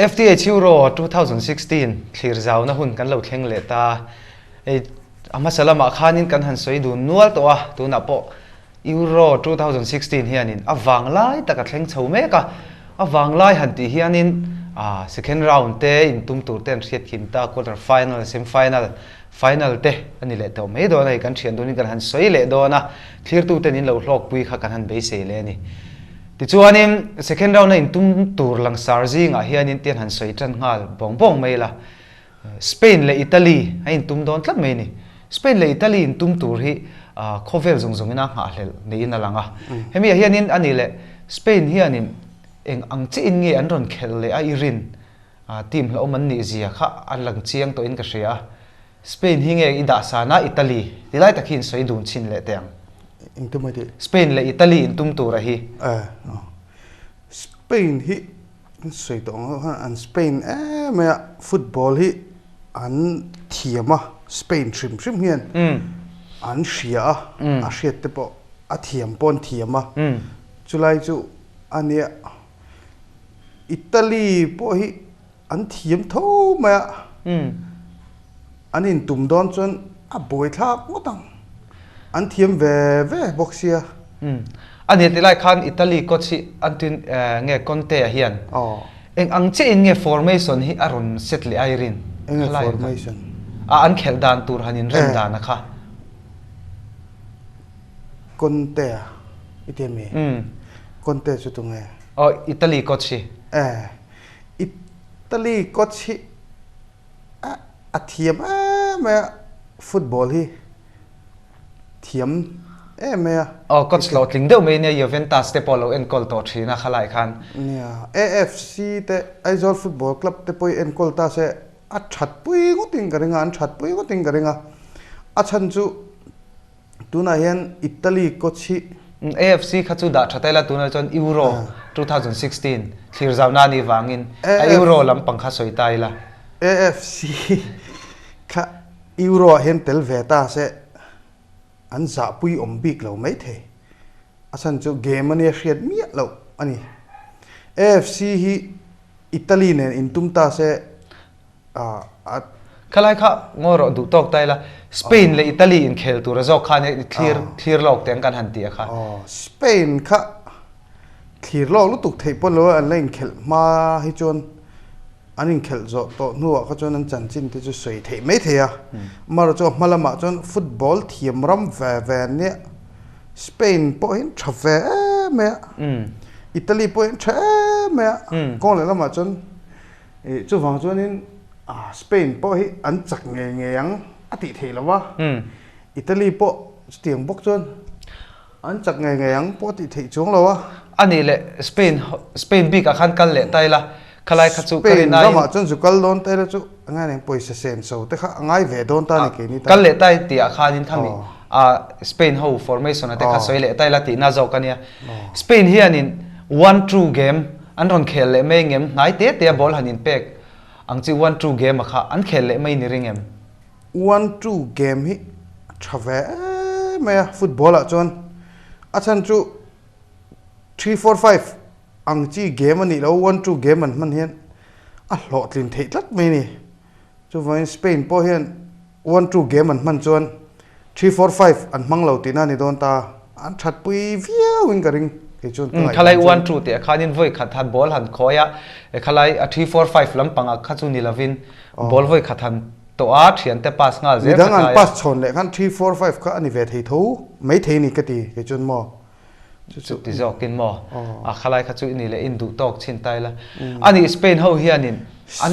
FTH Euro 2016 thlir zauna hun kan lo thleng leh ta. Hei a hmasa lamah khanin kan han sawi dun nual tawh a, tunah pawh Euro 2016 hianin a vanglai tak a thleng chho mek a, a vanglai han tih hianin second round te intum tur te an hriat kim ta, quarter final, semi final, final te a ni leh tawh mai dawn a hei kan thian dunin kan han sawi leh dawn a, thlirtuten in lo hlawkpui kha kan han beisei leh a ni. Tichuanin second round a intum tur langsar zingah hianin tian han sawi tan nghal bawng bawng mai la, Spain leh Italy a intum dawn tlat mai a ni. Spain leh Italy intum tur hi khawvel zawng zawngin a nghahhlelh niin a lang a. Hemi ah hianin a ni leh Spain hianin eng ang chiahin nge an rawn khelh leh a i rin team hlauhawm an nih zia kha a lang chiang tawhin ka hria a. Spain hi nge i dah san a Italy ti lai tak hi in sawi dun chhin leh teh ang. Engtin mai tih? Spain leh Italy intum tur a hi. Spain hi An sawi tawh ang khan an Spain em mai a, football hi an thiam a, Spain hrim hrim hian an hria a, a hriat te pawh a thiam pawh an thiam a, chulai chu a nia Italy pawh hi an thiam tho mai a, an intum dawn chuan a buai thlak ngawt ang, an thiam ve ve bawk sia. A ni tilai khan Italy coach hi Antoine nge Conte a hian eng ang chiah in nge formation hi a rawn set leh a i rin? Eng nge formation? A an khelh dan tur han inrem dan a kha. Conte a i ti ami? Conte chu tunge? Aw Italy coach hi. Italy coach hi a thiam em mai a football hi thiam em mai a. Aw coach hlawhtling deuh mai nia Juventus te pawh lo enkawl tawh thin a khalai khan. Nia AFC te Aizawl Football Club te pawh hi enkawl ta se a that pui ngawt in ka ring a an that pui ngawt in ka ring a a chhan chu Tunah hian Italy coach hi. AFC kha chu dah tha taila tunah chuan Euro 2016 thlir zau na nih vangin a Euro lampang kha sawi ta ila. AFC kha Euro ah hian tel ve ta se an zahpui awm bik lo maithei. A chhan chu game ania hriat miah loh a ni. AFC hi Italy nen intum ta se a. Khalai kha ngawi rawh duh tawk ta ila Spain leh Italy inkhel tura zawk khan i thlir thlir lawk teh ang kan han ti a kha. Spain kha thlir lawk lutuk theih pawn lo an la inkhelh hma hi chuan an inkhelh zawh tawh hnuah kha chuan an chanchin te chu sawi theih mai thei a. Amaherawhchu chu a hma lamah chuan football thiam ram ve ve an nia. Spain pawh hi an tha ve em mai a, Italy pawh hi an tha em mai a, kawng leh lamah chuan Ih chuvang chuanin Spain pawh hi an chak ngei ngei ang a tih theih lo a, Italy pawh chutiang bawk chuan an chak ngei ngei ang pawh a tih theih chuang lo a. A nih leh Spain Spain bikah khan kal leh ta ila, khalai kha chu ka rin aiin. Spain ramah chuan zu kal dawn ta ila chu a ngai nen pawisa sen so te kha a ngai ve dawn ta a ni keini tan. Kal leh ta tih ah khanin khami Spain ho formation a te kha sawi leh ta ila tihna zawk a nia. Spain hianin one two game An rawn khel leh mai ngem? Hnai te te a ball han inpek ang chi one two game a kha an khel leh mai ni ring em? One two game hi a tha ve em mai a football ah chuan a chhan chu three four five ang chi game a nih loh one two game an hman hian a hlawhtlin theih tlat mai a ni. Chuvangin Spain pawh hian one two game an hman chuan three four five an hmang lo tihna a ni dawn ta, an thatpui viau in ka ring kei chuan ka ngaihdan Khalai one two tih ah khanin vawi khat han ball han khawi a, khalai a three four five lampang ah kha chu ni lovin ball vawi khat han tawh a, thiante pass nghal zel kha tlai a. Midang an pass chhawn leh khan three four five kha a ni ve thei tho maithei a ni ka ti kei chuan maw. Chu chu. Chuti zawkin maw? A khalai kha chu i nih leh in duh tawk chhin ta ila. A nih Spain ho hianin an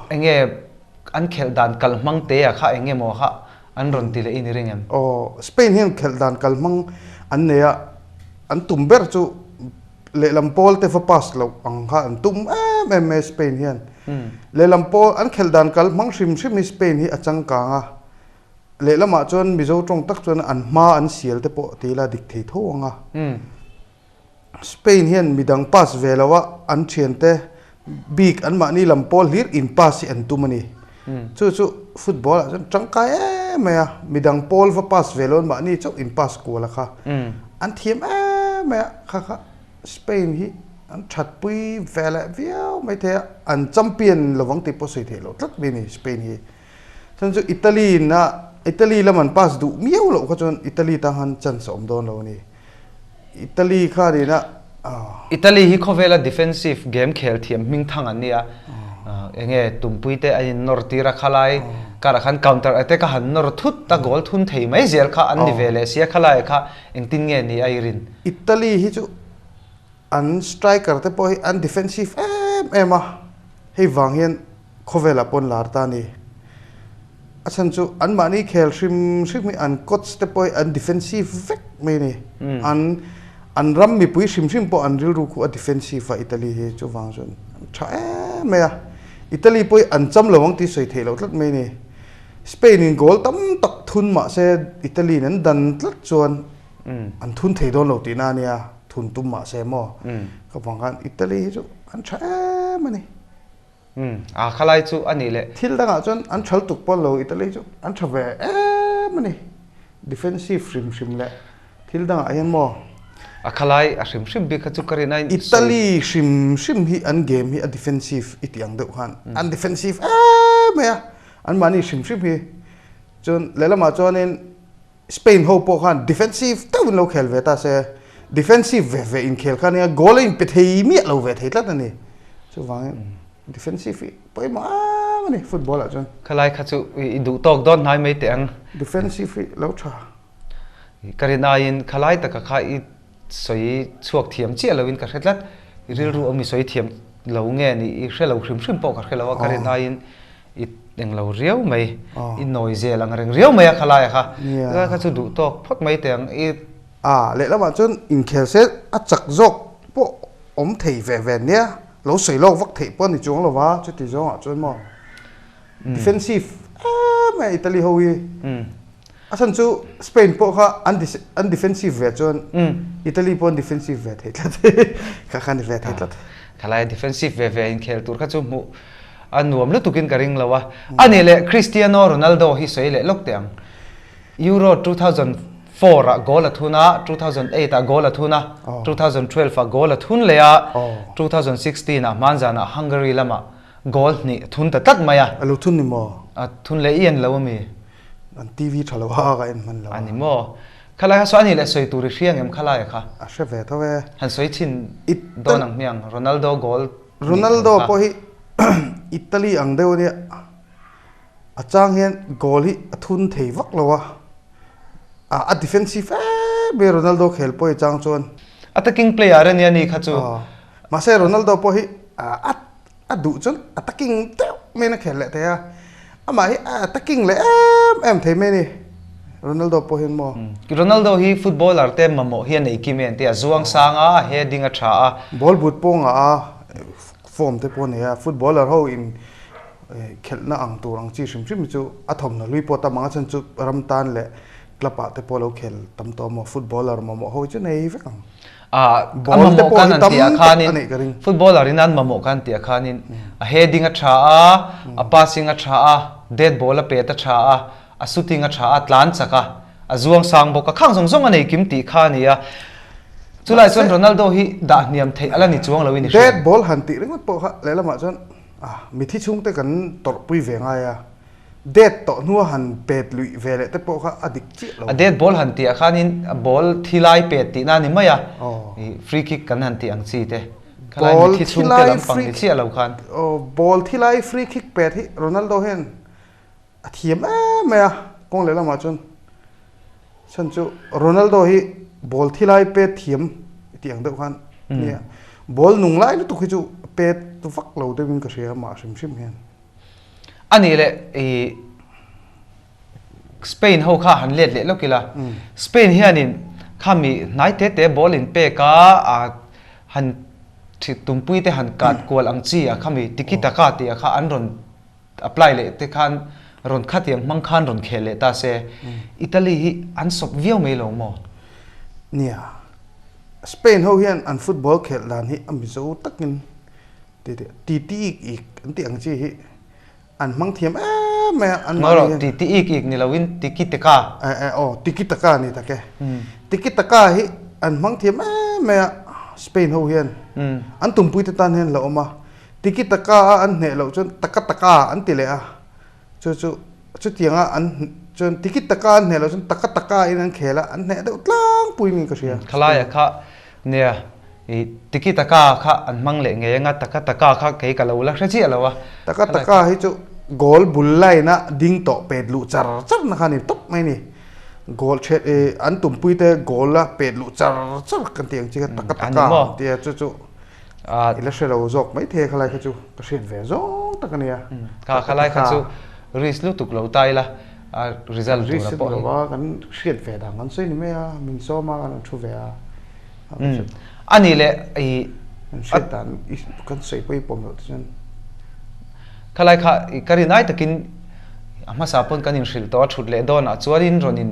enge an khelh dan kal hmang te ah kha enge maw kha an rawn ti leh in i ring em? Aw, Spain hian khelh dan kal hmang an nei a, an tum ber chu lehlam pawl te va pass loh ang kha an tum em em mai Spain hian. Lehlam pawl an khelh dan kal hmang hrim hrim hi Spain hi a changkang a, Lehlamah chuan Mizo tawng tak chuan an hma an sial te pawh ti ila dik thei tho ang a. Spain hian midang pass ve lo a, an thiante bik anmahni lam pawl hlir in pass hi an tum a ni. Chu chu football ah chuan tangkai em mai a, midang pawl va pass ve lo anmahni chauh in pass kual a kha. An thiam em mai a, kha kha Spain hi an thatpui ve leh viau maithei a, an champion lovang tih pawh sawi theih loh tlat mai a ni Spain hi. Chuan chu Italy in a Italy lam an pass duh miau loh kha chuan Italy tan khan chance a awm dawn lo a ni. Italy kha nin a ah. Italy hi khawvela defensive game khel thiam hming thang an ni a, enge tumpui te an in nawr tir a khalai karah khan counter attack a han nawr thut a goal thun thei mai zel kha an ni ve leh sia khalai kha engtin nge ni a i rin? Italy hi chu an striker te pawh hi an defensive em em a, hei vang hian khawvelah pawh an lar ta a ni. A chhan chu anmahni khel hrim hrim hi an coach te pawh hi an defensive vek mai a ni. An an ram mipui hrim hrim pawh an rilru khu a defensive a Italy hi chuvang chuan an tha em mai a. Italy pawh hi an cham lo ang tih sawi theih loh tlat mai a ni. Spain in goal tam tak thun mah se Italy in an dan tlat chuan an thun thei dawn lo tihna a nia, thun tum mah se maw. Ka vang khan Italy hi chu an tha em a ni. Umm a khalai chu a nih leh. Thil dangah chuan an thal tuk pawl lo Italy chu an tha ve em a ni. Defensive hrim hrim leh thil dangah hian maw. A khalai a hrim hrim bik kha chu ka rin a in sawi. Italy hrim hrim hi an game hi a defensive i tih ang deuh khan an defensive em mai a, anmahni hrim hrim hi. Chuan lehlamah chuanin Spain ho pawh khan defensive deuhin lo khel ve ta se, defensive ve ve inkhel kha nia goal a inpe thei miah lo ve thei tlat a ni. Chuvangin defensive hi pawimawh em a ni football ah chuan. Khalai kha chu i duh tawk dawn hnai mai teh ang. Defensive hi lo tha. Ka rin aiin khalai taka kha i sawi chhuak thiam chiah loin ka hre tlat. I rilru awm i sawi thiam lo nge ni i hre lo hrim hrim pawh ka hre lo a, ka rin aiin I englo riau mai, i nawi zel ang reng riau mai a khalai a kha. Khalai kha chu duh tawk phawt mai teh ang i. A, lehlamah chuan inkhel se a chak zawk pawh awm thei ve ve nia, lo sawi lawk vak theih pawh a ni chuang lo va, chuti zawngah chuan maw defensive em em Italy ho hi. A chhan chu Spain pawh kha an an defensive ve chuan Italy pawh an defensive ve thei tlat kha kha ni ve thei tlat. Khalai defensive ve ve inkhel tur kha chu hmuh a nuam lutukin ka ring lo a. A nih leh Cristiano Ronaldo hi sawi leh lawk teh ang. Euro 2004 ah goal a thun a, 2008 ah goal a thun a, 2012 ah goal a thun leh a, 2016 ah hmanzanah Hungary lamah goal hnih a thun ta tlat mai a. A lo thun ni maw? A thun leh i en lo ami? An TV tha lo a ka en hman lo a. A ni maw? Khalai kha sawi a nih leh sawi tur i hria ngem khalai a kha? A hre ve tho e. Han sawi chhin dawn ang hmiang Ronaldo goal nih Ronaldo pawh hi Italy ang deuh a nia. A chang hian goal hi a thun thei vak lo a. A defensive em em Ronaldo khel pawh hi chang chuan. Attacking player a nia ni kha chu. Mahse Ronaldo pawh hi a A duh chuan attacking deuh maiin a khel leh thei a, amah hi a attacking leh em em thei mai a ni Ronaldo pawh hian maw. Ronaldo hi footballer te mamawh hi a nei kim em tih a zuang sang a, a heading a tha a. Ball but pawh ngah a, form te pawh a nei a, footballer ho in khelhna ang tur ang chi hrim hrim hi chu a thawmhnaw hlui pawh tam ang a chhan chu ram tan leh club ah te pawh lo khel tam tawh maw, footballer mamawh ho hi chu nei vek ang. A mamawh kan an tih ah khanin footballer in an mamawh kan tih ah khanin a heading a tha a, a passing a tha a, dead ball a pet a tha a, a shooting a tha a, tlan chak a, a zuang sang bawk a, khang zawng zawng a nei kim tih kha a ni a. Chulai chuan Ronaldo hi dah hniam theih a la ni chuang lo in i hria. Dead ball han tih ringawt pawh kha lehlamah chuan mithi chhungte kan tawrhpui ve ngai a. Dead tawh hnua han pet luih ve leh te pawh kha a dik chiah lo. A dead ball han tih ah khanin ball thi lai pet tihna a ni mai a, free kick kan han tih ang chi te. Khalai mithi chhungte lampang ni chiah lo khan. Ball thi lai free kick pet hi Ronaldo hian a thiam em mai a, kawng lehlamah chuan chhan chu Ronaldo hi. Ball thi lai pet thiam tih ang deuh khan nia. Ball nung lai lutuk hi chu pet vak lo deuhin ka hria amah hrim hrim hian. A nih leh i Spain ho kha han let leh lawk ila. Spain hianin khami hnai te te ball in pek a, a han tumpui te han kat kual ang chi a khami tiki taka tih a kha an rawn apply leh te khan rawn khatiang hmang khan rawn khel leh ta se Italy hi an sawp viau mai lo maw? Nia, Spain ho hian an football khelh dan hi a Mizo takin ti teh ti ti ik ik an tih ang chi hi an hmang thiam em mai a, an mahni hian. Ti ti ik ik ni loin tiki taka. Eh eh aw tiki taka ni tak e. Tiki taka hi an hmang thiam em mai a Spain ho hian an tumpui te tan hian la awm a. Tiki taka a an hneh loh chuan taka taka an ti leh a, chu chu chutianga an chuan tiki taka an hneh loh chuan taka taka in an khel a, an hneh deuh tlangpui niin ka hria. Khalaia kha nia i tiki taka kha an hmang leh ngei anga taka taka kha kei ka lo la hre chiah lo a. Taka taka hi chu goal bul line a ding tawh pet luh char char na kha a ni tawp mai ni. Goal the i an tumpui te goal a pet luh char char kan tih ang chi kha taka taka an ti a chu chu. I la hre lo zawk mai thei a khalai kha chu ka hriat ve zawng tak a nia. Kha khalai kha chu risk lutuk lo ta ila a result tura pawh hi. Risk lo a kan hriat ve dan kan sawi ni mai a, min sawm a kan rawn thu ve a. A nih leh i. Kan hriat dan kan sawi pawh i pawm loh te chuan. Khalai kha ka rin ai takin a hmasa pawn kan inhrilh tawh a thut leh dawnah chuanin rawn in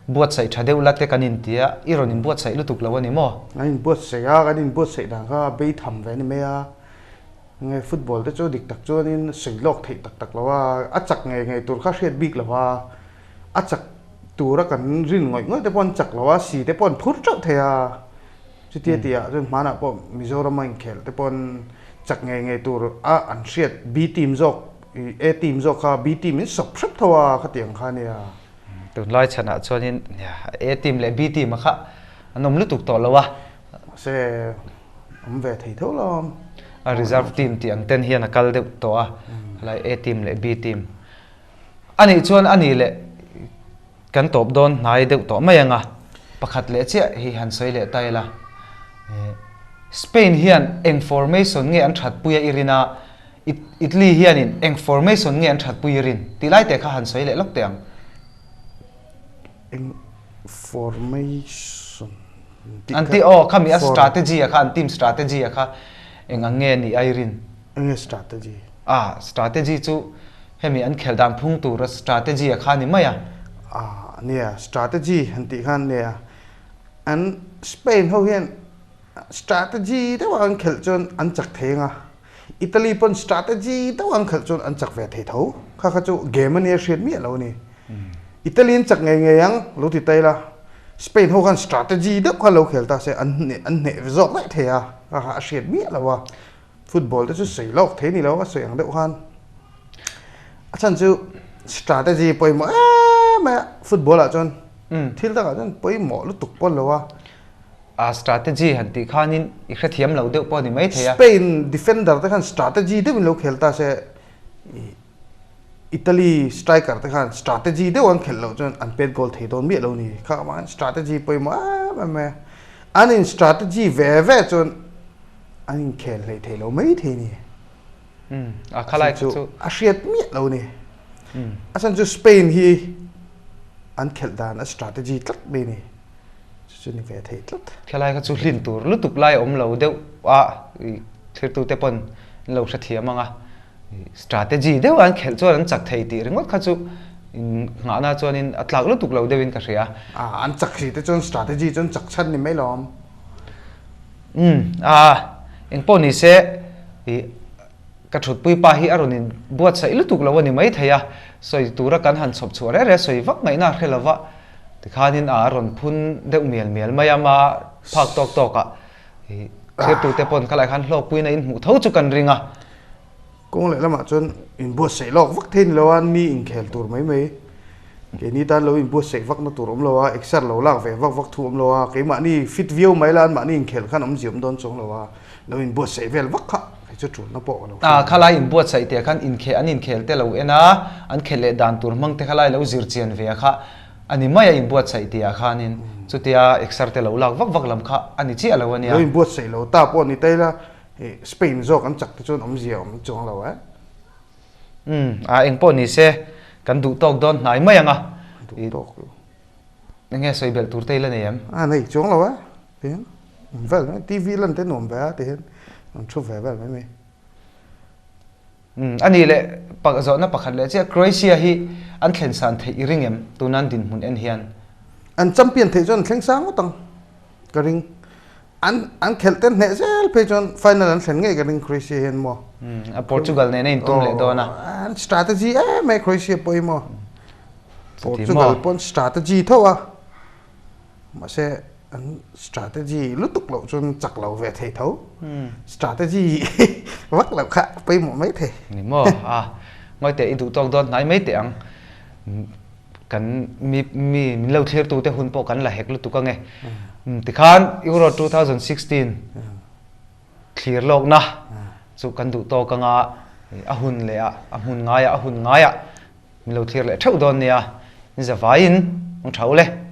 Buatsaih tha deuh la te kan inti a, i rawn inbuatsaih lutuk lo a ni maw? Kan inbuatsaih a, kan inbuatsaih dan kha bei tham ve a ni mai a. Nge football te chu dik tak chuanin sawi lawk theih tak tak lo a, a chak ngei ngei tur kha hriat bik lo a, a chak tura kan rin ngawih ngawih te pawh an chak lo a, si te pawh an phur teuh thei a. Chutia tihah chuan hmanah pawh Mizorama inkhel te pawh an chak ngei ngei tur a an hriat B team zawk, A team zawk kha B team in sawp hrep tho a khatiang kha a nia. Tunlai chhanah chuanin A team leh B team a kha an awm lutuk tawh lo a. Mahse awm ve thei tho lo. A reserve team tih ang ten hian a kal deuh tawh a, helai A team leh B team. A nih chuan a nih leh kan tawp dawn hnai deuh tawh mai ang a, pakhat leh chiah hi han sawi leh ta ila. Spain hian eng formation nge an thatpui a i rin a, Italy hianin eng formation nge an thatpui i rin? Tih lai te kha han sawi leh lawk teh ang. Eng formation tih kha. An ti aw khami a strategy a kha an team strategy a kha eng ang nge nih a i rin? Eng nge strategy? Ah strategy chu hemi an khelh dan phung tur a strategy a kha ni mai a. Ah nia strategy han tih khan nia an Spain ho hian strategy deuh a an khelh chuan an chak thei ang a. Italy pawn strategy deuh an khalh chuan an chak ve thei tho. Kha kha chu game a nia hriat miah lo a ni. Italy an chak ngei ngei ang lo ti ta ila Spain ho khan strategy deuh kha lo khel ta se an hneh an hneh zawk daih thei a, kha kha a hriat miah lo a. Football te chu sawi lawk thei ni lo a sawi ang deuh khan. A chhan chu strategy pawimawh em mai a football ah chuan thil takah chuan pawimawh lutuk pawn lo a. A strategy han tih khanin i hrethiam lo deuh pawh a ni maithei a. Spain defender te khan strategy deuhin lo khel ta se, Italy striker te khan strategy deuh an khelh loh chuan an pet goal thei dawn miah lo ni. Kha avangin strategy pawimawh em em mai a. An in strategy ve ve chuan an inkhel hlei thei lo maithei ni. A khalai kha chu. A hriat miah lo ni. A chhan chu Spain hi an khelh dan a strategy tlat mai ni. Chu chu ni ve thei tlat. Thalai kha chu hlin tur lutuk lai awm lo deuh a, thirtute pawn an lo hrethiam ang a, strategy deuh an khelh chuan an chak thei tih ringawt kha chu nghahna chuanin a tlak lutuk lo deuhin ka hria. A, an chak si te chuan strategy chuan chak chhan ni mai lawm. Umm, a, engpawh ni se i ka thutpui pa hi a rawn in buatsaih lutuk lo a ni maithei a, sawi tura kan han chhawp chhuah reh reh sawi vak ngaihna a hre lo va. Tikhanin a rawn phun deuh mial mial mai a, ma phak tawk tawk ah thirtute pawn khalai khan hlawkpuiin a inhmuh tho chu kan ring a. Kawng leh lamah chuan inbuatsaih lawk vak thei ni lo a, ni inkhel tur mai mai. Keini tan lo inbuatsaih vakna tur awm lo a, exer lo lak ve vak vak thu awm lo a, keimahni fit viau mai la anmahni inkhel khan awmzia awm dawn chuang lo a, lo inbuatsaih vel vak kha kei chu tulna pawh ka lo hria. A, khalai inbuatsaih teh khan inkhel an inkhel te lo en a, an khelh leh dan tur hmang te khalai lo zir chian ve a kha. A ni mai a inbuatsaih tih ah khanin chutia exer te lo lak vak vak lam kha a ni chiah lo a nia. Lo inbuatsaih lo ta pawh ni ta ila Spain zawk an chak te chuan awmzia awm chuang lo eh. Umm a eng pawh ni se kan duh tawk dawn hnai mai ang a. Duh tawk lo. Enge sawi belh tur te ila nei em? A nei chuang lo eh tihian awm vel mai TV lan te nuam ve a tihian an thu ve vel mai mai. Umm a nih leh zawhna pakhat leh chiah Croatia hi an thlen san theih i ring em tuna an dinhmun en hian? An champion theih chuan an thleng sang ngawt ang ka ring. An an khelh ten hneh zel phei chuan final an thlen ngei ka ring Croatia hian maw. Umm a Portugal nen a intum leh dawn a. An strategy em e Croatia pawh hi maw. Portugal pawh an strategy tho a. Mahse an strategy lutuk loh chuan chak lo ve thei tho. Strategy vak loh kha pawimawh mai thei. Ni maw? A, ngawi teh i duh tawk dawn hnai mai teh ang. Kan mi mi min lo thlir tute hun pawh kan la hek lutuk ange. Tikhan Euro 2016 thlir lawkna chu kan duh tawk anga a hun leh a, a hmun ngaiah a hun ngaiah min lo thlir leh theuh dawn nia. Ni zavaiin ang tha ule.